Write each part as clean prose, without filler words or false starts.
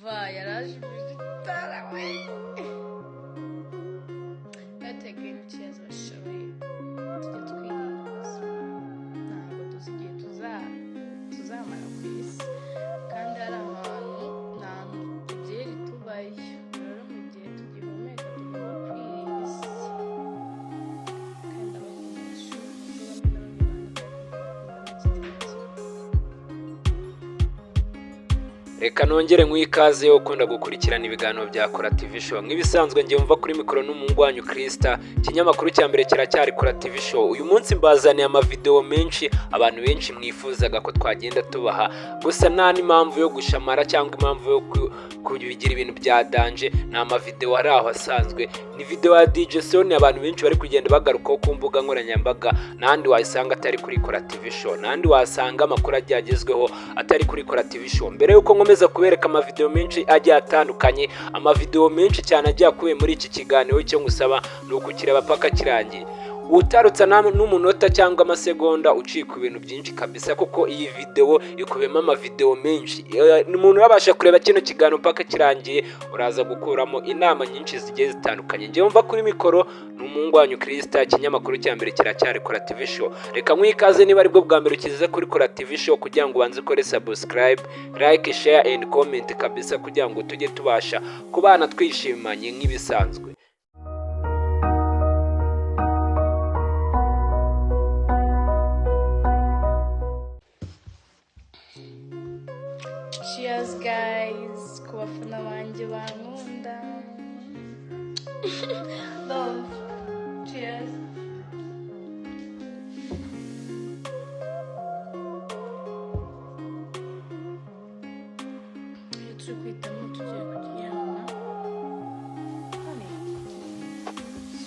Umva, yarajimije itara we. Bateguye cheers, bashoboye. Tujye twirinda ubuzima, ntabwo tuzi igihe tuzamara ku isi, kandi hari ahantu nta hantu tugiye tubayo. Rero mu gihe tugihumeka tugomba kwirinda isi. Kandi abakunda ishuri, nubwo bamwe na bamwe banga, bakunda. Reka nongere nk'uhe ikaze yo ukunda gukurikirana ibiganiro bya Kora TV Show. Nk'ibisanzwe, njye mva kuri mikoro n'umuhungu wanyu Krista. Ikinyamakuru cya mbere kiracyari Kora TV Show. Uyu munsi mbazaniye amavideo menshi abantu benshi mwifuzaga ko twagenda tubaha, gusa nta n'impamvu yo gushamara cyangwa impamvu yo kubigira ibintu bya danger. Ni amavideo ari aho asanzwe, ni video ya DJ Sonia abantu benshi bari kugenda bagarukaho ku mbuga nkoranyambaga. N'ahandi wayisanga atari kuri Kora TV Show, n'ahandi wasanga amakuru agiye agezweho atari kuri Kora TV Show. Mbere y'uko nkomeza kubereka amavideo menshi agiye atandukanye, amavideo menshi cyane agiye akubiye muri iki kiganiro, icyo ngusaba ni ukukireba paka kirangiye, utarutsa n'umunota cyangwa amasegonda ucika ibintu byinshi kabisa, kuko iyi video ikubiyemo amavideo menshi. Umuntu urabasha kureba kino kiganiro paka kirangiye, uraza gukuramo inama nyinshi zigiye zitandukanye. Njyewe mva kuri mikoro ni umuhungu wanyu Krista. Ikinyamakuru cya mbere kiracyari Kora TV Show. Reka nkwiye ikaze niba aribwo bwa mbere ukize kuri Kora TV Show, kugira ngo ubanze ukore subscribe, like, share and comment kabisa, kugira ngo tujye tubasha kubana twishimanye nk'ibisanzwe. Cheers guys, ku bafana banjye bankunda. Love. Cheers. Iyo turi kwitamo tugiye kuryama. Honey,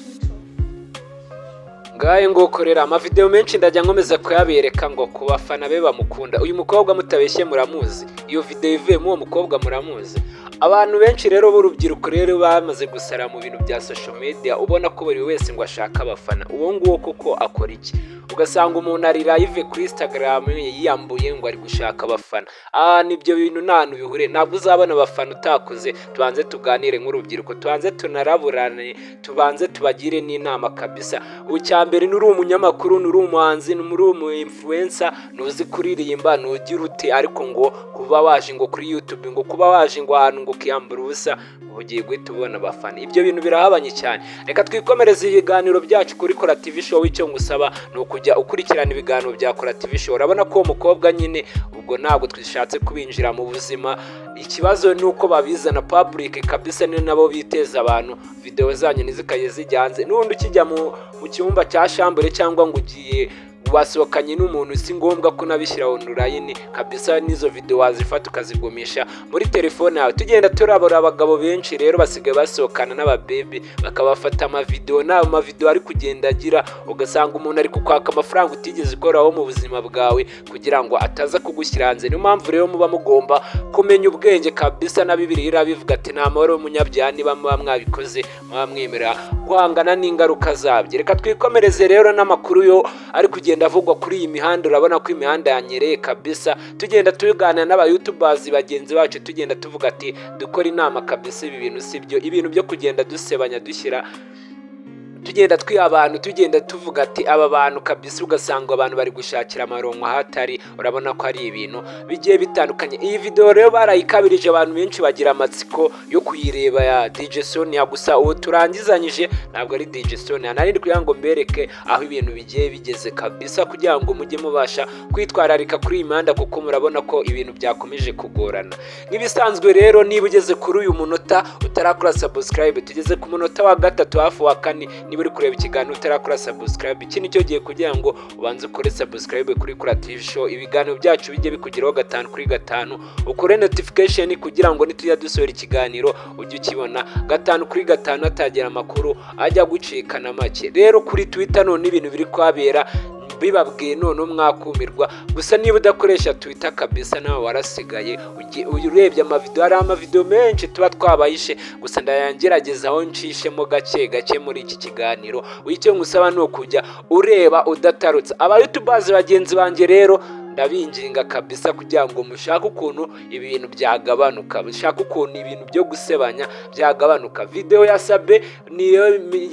switch off. Ngahe ngukorera amavideo menshi, ndajya nkomeza kuyabereka ngo ku bafana be bamukunda. Uyu mukobwa mutabeshye muramuzi, iyo video ivuyemo uwo mukobwa muramuzi. Abantu benshi rero b'urubyiruko rero bamaze gusara mu bintu bya social media, ubona ko buri wese ngo ashaka abafana. Uwo nguwo koko akora iki? Ugasanga umuntu ari live kuri Instagram yiyambuye ngo ari gushaka abafana. Ah, nibyo bintu nta hantu bihuriye. Ntabwo uzabona abafana utakoze. Tubanze tuganire nk'urubyiruko, tubanze tunaraburane, tubanze tubagire n'inama kabisa. Icya mbere, nuri umunyamakuru, nuri umuhanzi, nuri umu influencer, ntuzi kuririmba, ntugira ute, ariko ngo kuba waje ngo kuri YouTube, ngo kuba waje ngo ahantu ngo ukiyambura ubusa, uba ugiye guhita ubona abafana. Ibyo bintu birahabanye cyane. Reka twikomereze ibiganiro byacu kuri Kora TV Show. Icyo ngusaba ni ukujya ukurikirana ibiganiro bya Kora TV Show. Urabona ko uwo mukobwa nyine, ubwo ntabwo twishatse kubinjira mu buzima. Ikibazo ni uko babizana public kabisa, ni nabo biteza abantu. Video zanyu ntizikajye zijya hanze. N'ubundi ukijya mu cyumba cya chambre cyangwa ngo ugiye wasohokanye n'umuntu, si ngombwa ko unabishyira online kabisa. N'izo video wazifata ukazigumisha muri telefone yawe. Tugenda turabura abagabo benshi rero basigaye basohokana n'ababebe, bakabafata amavideo. N'ayo mavideo ari kugenda agira, ugasanga umuntu ari kukwaka amafaranga utigeze ukoraho mu buzima bwawe kugira ngo ataza kugushyira hanze. Niyo mpamvu rero muba mugomba kumenya ubwenge kabisa. Na Bibiliya irabivuga ati: "Nta mahoro y'umunyabyaha." Niba muba mwabikoze, muba mwemera guhangana n'ingaruka zabyo. Reka twikomereze rero n'amakuru yo ari kugenda avugwa kuri iyi mihanda. Urabona ko imihanda yanyereye kabisa. Tugenda tuganira n'aba youtubers bagenzi bacu, tugenda tuvuga ati: "Dukore inama kabisa, ibi bintu si byo." Ibintu byo kugenda dusebanya, dushyira, tugenda twiha abantu, tugenda tuvuga ati aba bantu kabisa, ugasanga abantu bari gushakira amaronko ahatari. Urabona ko ari ibintu bigiye bitandukanye. Iyi video rero barayikabirije, abantu benshi bagira amatsiko yo kuyireba ya DJ Sonia. Gusa ubu turangizanyije ntabwo ari DJ Sonia. Nari ndi kugira ngo mbereke aho ibintu bigiye bigeze kabisa, kugira ngo mujye mubasha kwitwararika kuri iyi mihanda, kuko murabona ko ibintu byakomeje kugorana. Nk'ibisanzwe rero, niba ugeze kuri uyu munota utarakora subscribe, tugeze ku munota wa gatatu, hafi wa kane, niba uri kureba ikiganiro utarakora subscribe, iki nicyo gihe kugira ngo ubanze ukore subscribe kuri Kora TV Show, ibiganiro byacu bijye bikugeraho gatanu kuri gatanu, ukore notification kugira ngo nitujya dusohora ikiganiro ujye ukibona gatanu kuri gatanu, hatagira amakuru ajya gucikana make. Rero kuri Twitter none ibintu biri kuhabera bibabwiye none mwakumirwa. Gusa niba udakoresha Twitter kabisa, nawe warasigaye. Urebye amavideo, hari amavideo menshi tuba twabahishe, gusa ndayangerageza aho nshishemo gake gake muri iki kiganiro. Icyo ngusaba ni ukujya ureba udatarutse. Aba youtubers bagenzi banjye rero, Ndabinginga kabisa kugira ngo mushake ukuntu ibintu byagabanuka, mushake ukuntu ibintu byo gusebanya byagabanuka. Video ya Sabe niyo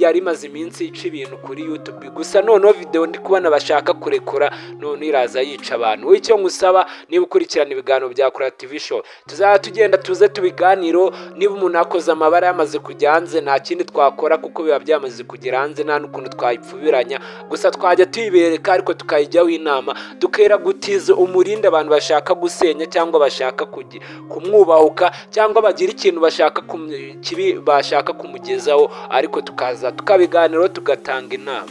yari imaze iminsi ica ibintu kuri YouTube, gusa noneho video ndi kubona bashaka kurekura none iraza yica abantu. Wowe icyo ngusaba, niba ukurikirana ibiganiro bya Kora TV Show, tuzajya tugenda tuze tubiganiro. Niba umuntu akoze amabara yamaze kujya hanze, nta kindi twakora kuko biba byamaze kugera hanze, nta n'ukuntu twayipfubiranya. Gusa twajya tuyibereka ariko tukayijyaho inama, dukera gutiza umurindi abantu bashaka gusenya cyangwa bashaka kumwubahuka cyangwa bagira ikintu bashaka kibi bashaka kumugezaho, ariko tukaza tukabiganiraho, tugatanga inama.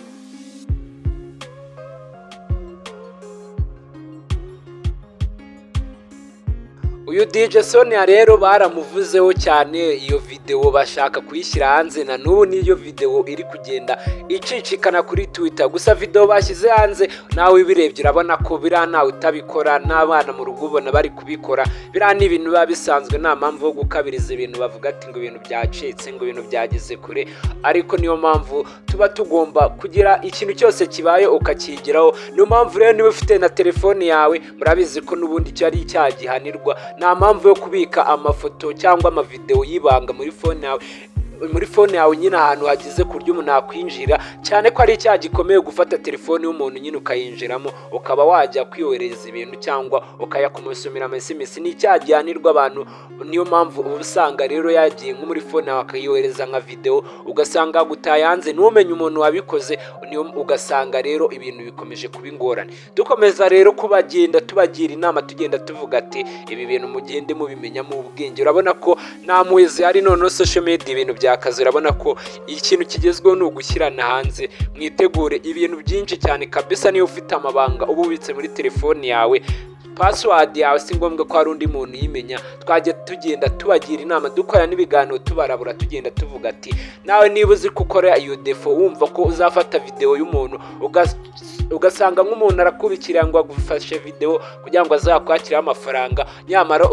Uyu DJ Sonia rero baramuvuzeho cyane, iyo video bashaka kuyishyira hanze, na n'ubu niyo video iri kugenda icicikana kuri Twitter. Gusa video bashyize hanze, nawe ubirebye urabona ko biriya ntawe utabikora, n'abana mu rugo ubona bari kubikora. Biriya ni ibintu biba bisanzwe, nta mpamvu yo gukabiriza ibintu bavuga ati ngo ibintu byacitse, ngo ibintu byageze kure. Ariko niyo mpamvu tuba tugomba kugira ikintu cyose kibaye ukakigiraho. Niyo mpamvu rero niba ufite na telefone yawe, murabizi ko n'ubundi icyo ari icyaha gihanirwa. Nta mpamvu yo kubika amafoto cyangwa amavideo y'ibanga muri phone yawe nyine ahantu hagize ku buryo umuntu yakwinjira, cyane ko ari icyaha gikomeye gufata telefone y'umuntu nyine ukayinjiramo, ukaba wajya kwiyohereza ibintu cyangwa ukayakumusomera ama SMS. Ni icyaha gihanirwa abantu. Niyo mpamvu uba usanga rero yagiye nko muri phone yawe akayohereza nka video, ugasanga gutaye hanze ntumenye umuntu wabikoze. Niyo ugasanga rero ibintu bikomeje kuba ingorane. Dukomeza rero kubagenda tubagira inama, tugenda tuvuga ati ibi bintu mugende mubimenyamo ubwenge. Urabona ko nta mpuhwe zihari noneho social media ibintu byakaze. Urabona ko ikintu kigezweho ni ugushyirana hanze. Mwitegure ibintu byinshi cyane kabisa. Niba ufite amabanga uba ubitse muri telefone yawe, password yawe si ngombwa ko hari undi muntu uyimenya. Twajya tugenda tubagira inama, dukora n'ibiganiro, tubarabura, tugenda tuvuga ati nawe niba uzi ko ukora iyo défaut, wumva ko uzafata video y'umuntu, ugasanga nk'umuntu arakubikira ngo agufashe video kugira ngo azakwakireho amafaranga, nyamara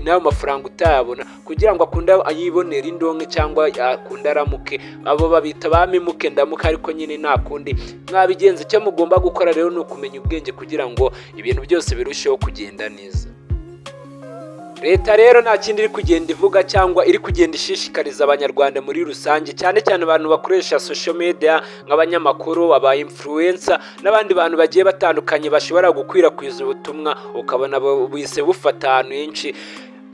n'ayo mafaranga utayabona, kugira ngo akunde ayibonere indonke cyangwa akunde aramuke, abo babita ba mimuke ndamuke. Ariko nyine nta kundi mwabigenza. Icyo mugomba gukora rero ni ukumenya ubwenge kugira ngo ibintu byose birusheho kugenda neza. Leta rero nta kindi iri kugenda ivuga cyangwa iri kugenda ishishikariza Abanyarwanda muri rusange, cyane cyane abantu bakoresha social media nk'abanyamakuru, aba influencer n'abandi bantu bagiye batandukanye bashobora gukwirakwiza ubutumwa, ukabona buhise bufata ahantu henshi.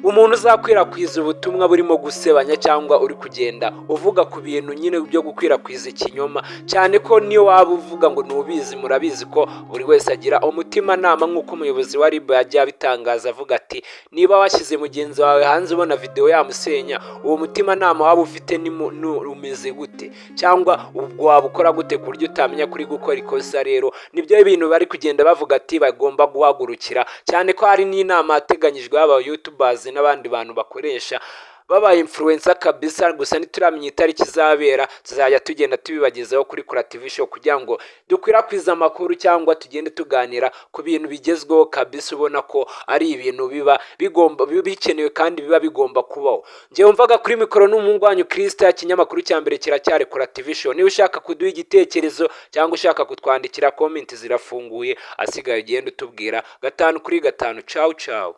Umuntu uzakwirakwiza ubutumwa burimo gusebanya cyangwa uri kugenda uvuga ku bintu nyine byo gukwirakwiza ikinyoma, cyane ko niyo waba uvuga ngo ntubizi, murabizi ko buri wese agira umutimanama, nk'uko umuyobozi wa RIB yagiye abitangaza avuga ati niba washyize mugenzi wawe hanze ubona video yamusenya, uwo mutimanama waba ufite ni umeze gute, cyangwa ubwo waba ukora gute ku buryo utamenya kuri gukora ikosa? Rero nibyo bintu bari kugenda bavuga ati bagomba guhagurukira, cyane ko hari n'inama yateganyijwe y'aba youtubers n'abandi bantu bakoresha babaye influencer kabisa. Gusa ntituramenya itariki izabera, tuzajya tugenda tubibagezaho kuri Kora TV Show kugira ngo dukwirakwize amakuru cyangwa tugende tuganira ku bintu bigezweho kabisa. Ubona ko ari ibintu biba bigomba bikenewe kandi biba bigomba kubaho. Njyewe wumvaga kuri mikoro n'umuhungu wanyu Christa. Ikinyamakuru cya mbere kiracyari Kora TV Show. Niba ushaka kuduha igitekerezo cyangwa ushaka kutwandikira, comment zirafunguye, asigaye ugenda utubwira 5 kuri 5. Cawu cawu.